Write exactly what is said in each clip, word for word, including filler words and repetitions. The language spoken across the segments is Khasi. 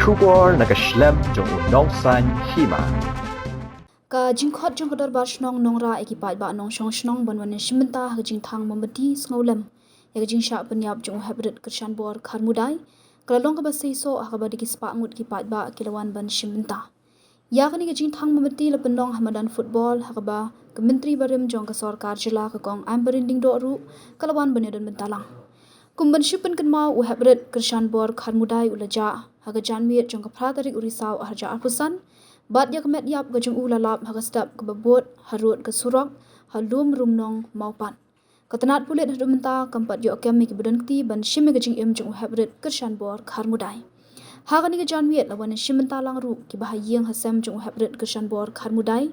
Khubor na ka shlem jong u Nongsaiñ Hima. Ka jingkhot jong ka Dorbar Shnong Nongrah ïa ki paidbah nongshong shnong ban wan ïashim bynta ha ka jingthang mombati sngewlem ïa ka jingshah pynïap jong u Heprit Kyrshanbor Kharmudai ka la long kaba seisoh, ha kaba da ki spah ngut ki paidbah ki la wan ban shim bynta. Ïa kane ka jingthang mombati la pynlong ha madan football, ha kaba ka Myntri barim jong ka sorkar jylla, ka Kong Ampareen Lyngdoh ruh ka la wan ban ïadon bynta lang. Kum ban shu pynkynmaw, u Heprit Kyrshanbor Kharmudai u la jah ha ka janmiet jong ka phra tarik u Risaw arhajar arphew san, bad ïa ka met ïap ka jong u la lap ha ka step kaba bud harud ka surok ha Lum Rumnong, Mawpat. Ka tnat pulit haduh mynta kam pat ïoh kem ïa kiba don kti ban shim ïa ka jingim jong u Heprit Kyrshanbor Kharmudai. Ha kane ka janmiet la wan ïashim bynta lang ruh kiba ha ïing ha sem jong u Heprit Kyrshanbor Kharmudai.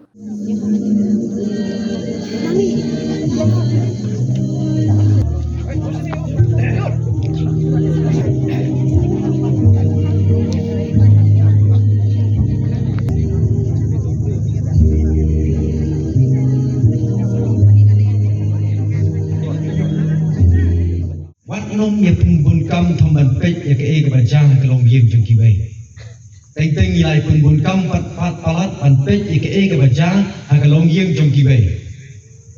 Wat nym ïa pynbun kam tang ban peit ïa kaei kaba jia ha ka longïing jong kiwei. Teng teng ïa la ïa pynbun kam pat, pat palat ban peit ïa kaei kaba jia ha ka longïing jong kiwei.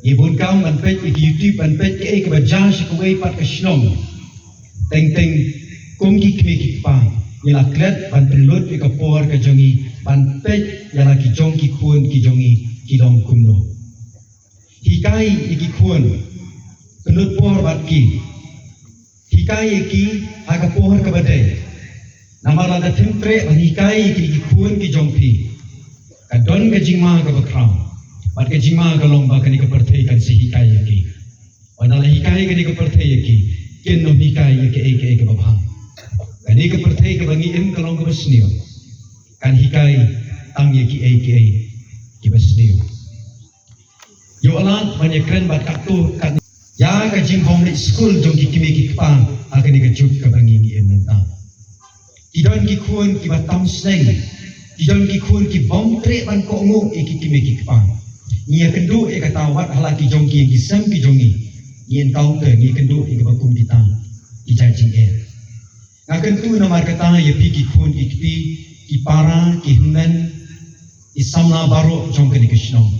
Ïa bun kam ban peit ïa ki YouTube, ban peit kaei kaba jia sha kawei pat ka shnong. Teng teng kum ki kmie ki kpa, ïa la klet ban pynlut ïa ka por ka jong ngi ban peit ïa la ki jong ki khun ki jong ngi ki long kumno. Hikai ïa ki khun, pynlut por bad ki. Hikai ïa ki ha ka por kaba dei. Namar lada phim treh ban hikai ïa ki, ki khun ki jong phi, ka don ka jingma kaba khraw, bad ka jingma ka long ba kane ka pyrthei kan sa hikai ïa ki. Wat la hikai kane ka pyrthei ïa ki, kin nym hikai ïa kaei kaei kaba bha. Kane ka pyrthei kaba ngi im ka long kaba sniew, kan hikai tang ïa kiei kiei kiba sniew. Ïoh lad ban ïakren bad katto katne ïa ka jingbym leit skul jong ki kmie ki kpa ha kane ka juk kaba ngi ngi im mynta. Ki don ki khun kiba tam sneng, ki don ki khun ki bym treh ban kohnguh ïa ki kmie ki kpa. Ngi ïakynduh ïa kata wat ha la ki jong ki, ki sem ki jong ngi, ngi encounter, ngi ïakynduh ïa kaba kum kita ki jait jingeh. Nga kyntu namar kata ïa phi ki khun ki kti, ki para, ki hynmen, ki samla baroh jong kane ka shnong.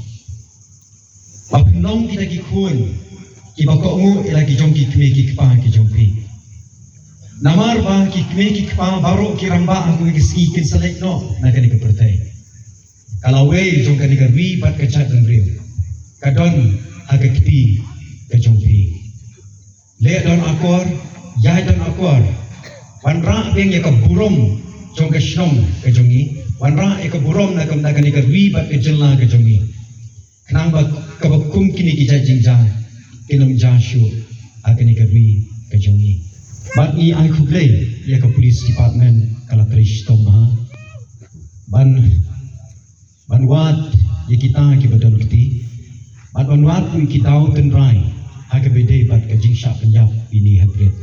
Ba phin long kita ki khun kiba kohnguh ïa la ki jong ki kmie ki kpa ki jong phi. Namar ba ki kmie ki kpa baroh ki rangbah ha kawei ka sngi kin sa leit noh na kane ka pyrthei. Ka lawei jong kane ka ri bad ka jaitbynriew ka don ha ka kti ka jong phi. Leh don akor, ïaid don akor. Wanrah biang ïa ka burom jong ka shnong ka jong ngi. Wanrah ïa ka burom na ka, na kane ka ri bad ka jylla ka jong ngi. Khnang ba kaba kum kine ki jait jingjia kin ym jia shuh ha kane ka ri ka jong ngi. Bad ngi ai khublei ïa ka police department, ka la trei shitom bha ban ban wad ïa kita kiba don kti, bad ban wad ruh ïa ki daw tynrai ha kaba ïadei bad ka jingshah pynïap ïa ine i Heprit.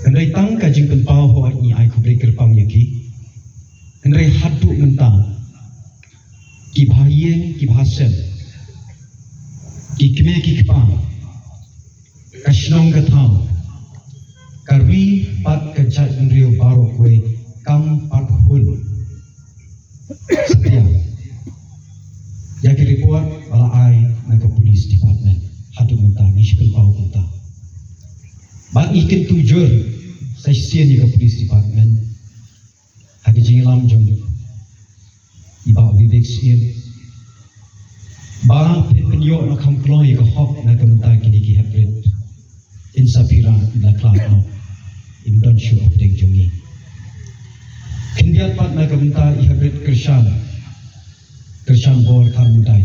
Hynrei tang ka jingpynpaw, hooid ngi ai khublei kyrpang ïa ki. Hynrei haduh mynta kiba ha ïing kiba ha sem, ki kmie ki kpa, ka shnong ka thaw, ka ri bad ka jaitbynriew baroh kawei kam pat hun satia ïa ki report ba la ai na ka police department. Haduh mynta ngi shu pynpaw kumta. Bad ngi kyntu jur sa shisien ïa ka police department ha ka jingïalam jong i Bah Vivek Syiem ba phin pynïoh na kham kloi ïa ka hok na ka bynta kine ki Heprit. Kin sa pyrshah ïa la khlad noh, im don shuh hapdeng jong ngi. Khyndiat pat na ka bynta i Heprit Kyrshan, Kyrshanbor Kharmudai.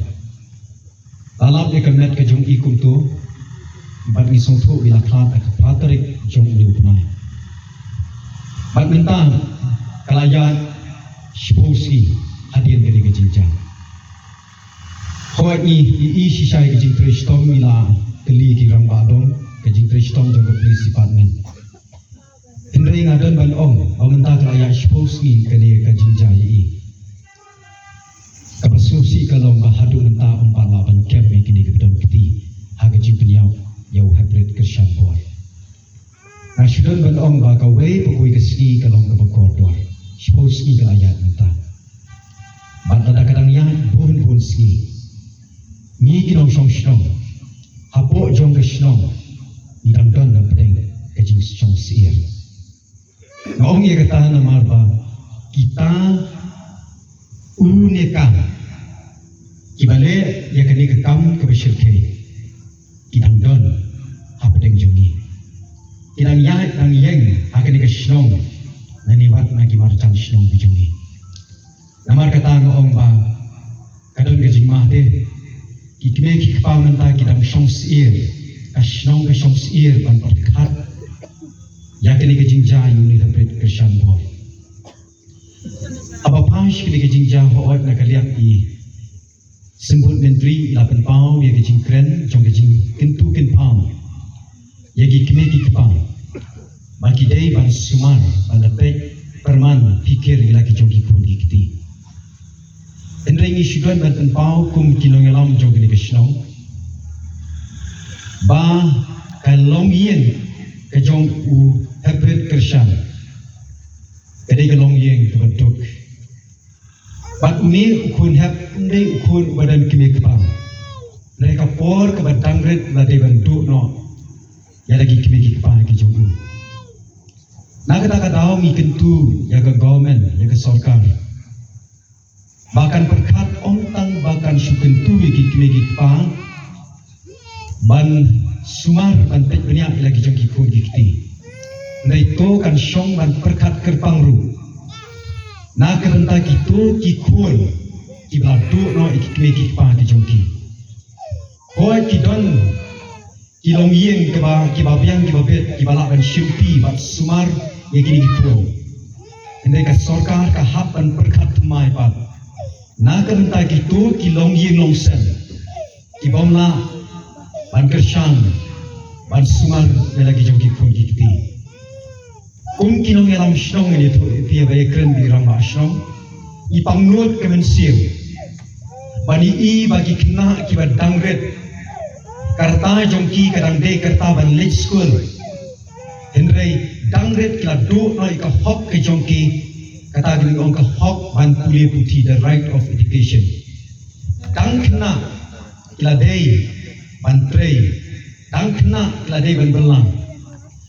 La lap ïa ka met ka jong i kumto, bad ngi sngewthuh ba la khlad ha ka phra tarik jong une u bnai. Bad mynta ka la ïaid shiphew sngi hadien kane ka jingjia. Hooid ngi ïohi shisha ïa ka jingtrei shitom, ngi la kylli ki rangbah dong, ka jingtrei shitom jong ka police department. Hynrei nga don ban ong ba mynta ka la ïaid shiphew sngi kane ka jingjia ïa i. Kaba sngewsih ka long ba haduh mynta ym pat lah ban kem ïa kine kiba don kti ha ka jingpynïap ïa u Heprit Kyrshanbor. Nga shu don ban ong ba kawei pa kawei ka sngi ka long kaba kordor. Bun sngi ka la ïaid mynta. Bad lada ka dang ïaid bun bun sngi, ngi ki nongshong shnong hapoh jong ka shnong ngi dang don hapdeng ka jingshong syier. Nga ong ïa kata namar ba kita u ne ka kiba leh ïa kane ka kam kaba shyrkhei ki dang don hapdeng jong ngi. Ki dang ïaid dang ïeng ha kane ka shnong, na ne wat na ki marjan shnong ki jong ngi. Namar kata nga ong ba ka don ka jingma de, ki kmie ki kpa mynta ki dang shong syier, ka shnong ka shong syier ban pyrkhat ïa kane ka jingjia ïa une u heprit kyrshan bor. Haba phai sha kane ka jingjia, hooid, na ka liang i Symbud Myntri i la pynpaw ïa ka jingkren jong ka jingkyntu kynpham ïa ki kmie ki kpa ba ki dei ban sumar ban da peit pyrman phikir ïa la ki jong ki khun ki kti. Hynrei ngi shu don ban pynpaw kum ki nongïalam jong kane ka shnong ba ka longïing ka jong u heprit kyrshan ka dei ka longïing kaba duk. Bad une u khun hep um dei u khun uba don kmie kpa. Hynrei ka por kaba dang rit la dei ban duh noh ïa la ki kmie ki kpa ki jong u. Na kata ka daw ngi kyntu ïa ka government, ïa ka sorkar, ba kan pyrkhat ym tang ba kan shu kyntu ïa ki kmie ki kpa ban sumar ban peit bniah ïa la ki jong ki khun ki kti. Hynrei to kan shong ban pyrkhat kyrpang ruh na ka bynta kito ki khun kiba la duh noh ïa ki kmie ki kpa ki jong ki. Hooid, ki don ki longïing kiba, kiba biang kiba bit kiba lah ban shimti bad sumar ïa kine ki khun. Hynrei ka sorkar ka hap ban pyrkhat thymmai pat na ka bynta kito ki longïing longsem kibym lah ban kyrshan ban sumar ïa la ki jong ki khun ki kti. Kum ki nongïalam shnong, ngi ïathuh ïa phi ba ïakren bad i rangbah shnong, i pangnud ka mynsiem ban ïohi ba ki khynnah kiba dang rit, ka rta jong ki ka dang dei ka rta ban leit skul. Hynrei dang rit ki la duh noh ïa ka hok ka jong ki, kata ka dei ong ka hok ban pule puthi, the right of education. Dang khynnah ki la dei ban trei, dang khynnah ki la dei ban bynlang.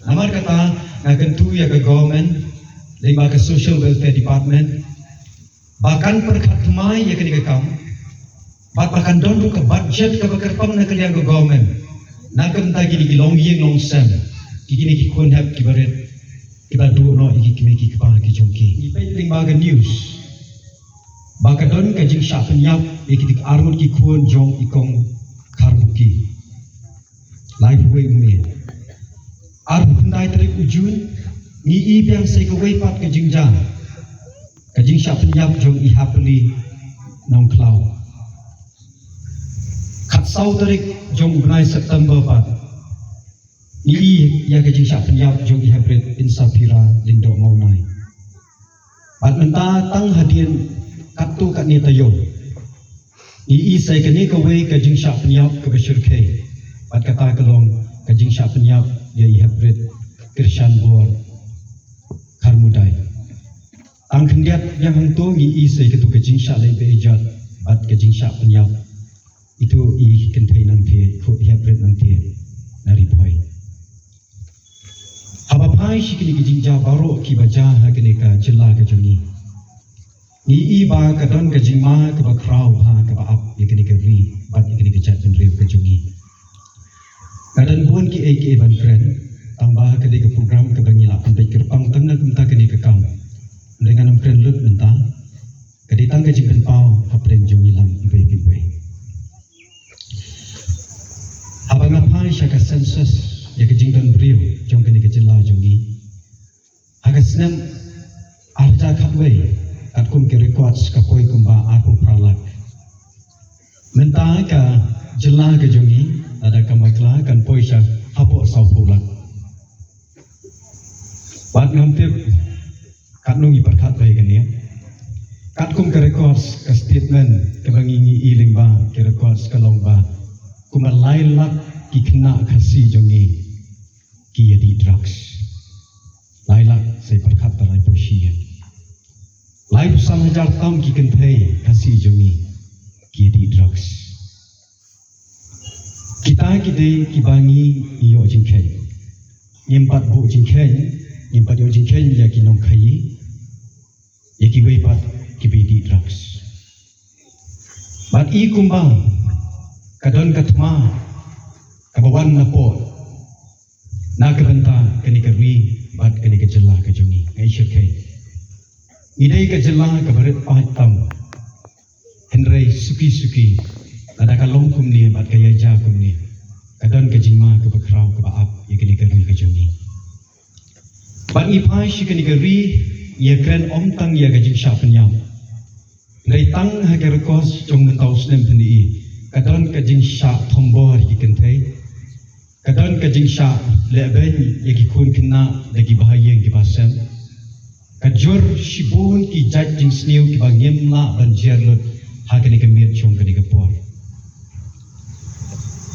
Namar kata nga kyntu ïa ka government lyngba ka Social Welfare Department ba kan pyrkhat thymmai ïa kane ka kam bad ba kan don ruh ka budget kaba kyrpang na ka liang ka government na ka bynta kine ki longïing longsem, ki kine ki khun hep kiba rit kiba duh noh ïa ki kmie ki kpa ki jong ki. Ngi peit lyngba ka news ba ka don ka jingshah pynïap ïa ki dik arngut ki khun jong i kong Kharbuki. Laiphew wei u mei. Arphew khyndai tarik u Jun ngi i biang sa ïa kawei pat ka jingjia, ka jingshah pynïap jong i Happily Nongkhlaw. Khatsaw tarik jong u bnai September pat ngi i ïa ka jingshah pynïap jong i heprit Insaphira Lyngdoh Mawnai. Bad mynta tang hadien katto katne taïew ngi i sa ïa kane kawei ka jingshah pynïap kaba shyrkhei, bad kata ka long ka jingshah pynïap ïa i heprit kyrshan bor Kharmudai. Tang khyndiat biang hangto ngi i sa ïa kato ka jingshah leit beit ïa jot bad ka jingshah pynïap ito i kynthei nangtei, ko i heprit nangtei na Ri Bhoi. Haba phai sha kine ki jingjia baroh kiba jia ha kane ka jylla ka jong ngi, ngi i ba ka don ka jingma kaba khraw bha kaba ap ïa kane ka ri bad ïa kane ka jaitbynriew ka jong ngi. Ka don bun kiei kiei ban kren, tang ba ka dei ka program kaba ngi la pynbeit kyrpang tang na kumta kane ka kam. Hynrei ngan ym kren lut mynta, ka dei tang ka jingpynpaw hapdeng jong ngi lang iwei pa iwei. Haba nga phai sha ka census ïa ka jingdon briew jong kane ka jylla jong ngi, ha ka snem ar hajar khatwei, katkum ki records ka poi kumba arphew phra lak. Mynta ka jylla ka jong ngi, lada kam bakla, kan poi sha hapoh sawphew lak. Bad ngam tip katno ngi pyrkhat ba ïa kane. Katkum ka records, ka statement kaba ngi, ngi i lyngba ki records ka long ba kumba lai lak ki khynnah Khasi jong ngi ki ïa dih drugs. Lai lak, sa pyrkhat ba laiphew shi ïa. hajar tam ki kynthei Khasi jong ngi ki dih drugs. Kita ki dei kiba ngi ïoh jingkheiñ. Ngim pat buh jingkheiñ, ngim pat ïoh jingkheiñ ïa ki nongkhaïi, ïa kiwei pat kiba dih drugs. Bad i kumba ka don ka thma kaba wan na pdeng na ka bynta kane ka ri bad kane ka jylla ka jong ngi, nga ïa shyrkhei. Ngi dei ka jylla kaba rit paid tam. Hynrei suki suki, lada ka long kumne bad ka ïaja kumne, ka don ka jingma kaba khraw kaba ap ïa kane ka ri ka jong ngi. Bad ngi phai sha kane ka ri, ngi ïa kren ym tang ïa ka jingshah pynïap. Hynrei tang ha ka record jong mynta u snem pynïaid, ka don ka jingshah thombor ïa ki kynthei. Ka don ka jingshah lehbeiñ ïa ki khun khynnah da ki bahaïing ki bahasem. Ka jur shibun ki jait jingsniew kiba ngim lah ban jer lut ha kane ka miet jong kane ka por.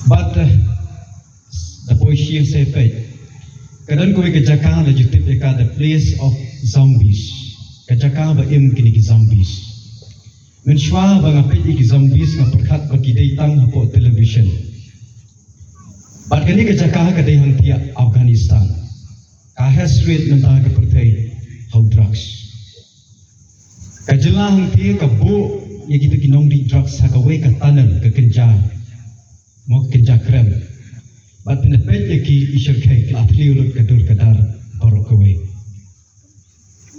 Bad, eh, da poi sha ïing sa peit, ka don kawei ka jaka la ju tip ïa ka the place of zombies. Ka jaka ba im kine ki zombies. Mynshuwa ba nga peit ïa ki zombies nga pyrkhat ba ki dei tang hapoh television. Bad kane ka jaka ka dei hangtei Afghanistan. Ka heh sriet mynta ka pyrthei ha u drugs. Ka jylla hangtei ka buh ïa kita ki nongdih drugs ha kawei ka tunnel, ka kynja, mo, kynja krem. Bad phin da peit ïa ki, i shyrkhei, ki la thliew lut ka dur ka dar baroh kawei.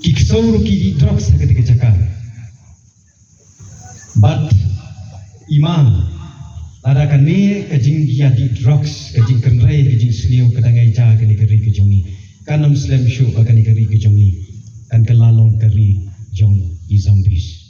Ki ksew ruh ki dih drugs ha kata ka jaka. Bad i ma, lada kane ka jingïadih drugs, ka jingkynrei, ka jingsniew ka dang ïaja ha kane ka ri ka jong ngi, kan ym slem shuh ba kane ka ri ka jong ngi kan kylla long ka ri jong i zombies.